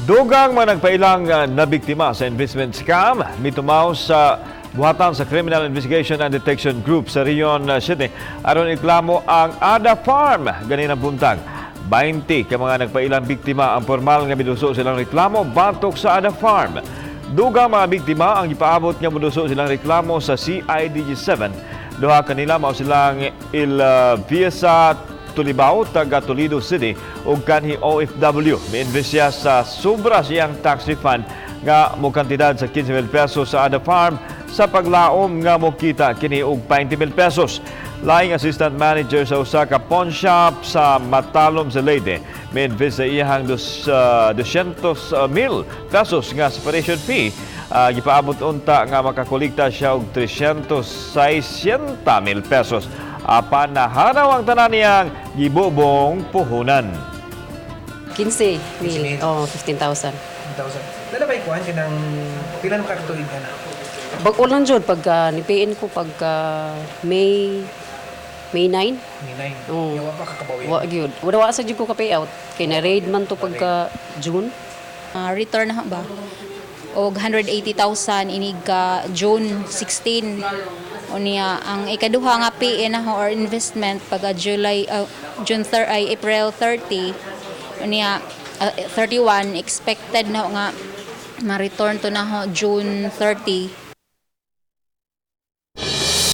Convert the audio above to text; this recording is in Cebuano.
Dugang mga nagpailang nabiktima sa investment scam mitumaw sa buhatan sa Criminal Investigation and Detection Group sa Region City aron ireklamo ang Ada Farm ganinang buntag. 20 ka mga nagpailang biktima ang formal nga miduso silang reklamo batok sa Ada Farm. Dugang mga biktima ang gipaabot nga moduso silang reklamo sa CIDG 7. Duha kanila mao silang Il Viesa Tulibao, taga Toledo City, ug kanhi OFW. Miinvest siya sa sobra siyang tax refund nga mo kantidad sa 15,000 pesos sa Ada Farm sa paglaom nga mokita kini og 20,000 pesos. Laing assistant manager sa usa ka pawn shop sa Matalom sa Leyte, miinvest sa iyahang 200 mil pesos nga separation fee. Gipaabot unta nga makakolekta siya og 360 mil pesos. Apan nahanaw ang tanan niyang gibubong puhunan. 15 mil. 15 mil. Oh, 15,000. 1,000. Dala ba ikuan ka ng pila na katuig ka na? Bag-o lang jud pagka nipiin ko pagka May 9. May 9. Oo. Yawa pa kakabawi. Wa gyud. Wala wa sa jud ko ka payout. Kay na raid man to pagka June. Return na ba? Og 180,000 inig ka June 16. Unya ang ikaduha nga PN na ho or investment pagka July June 3 ay April 30. Unya 31 expected na ho nga ma-return to na ho June 30.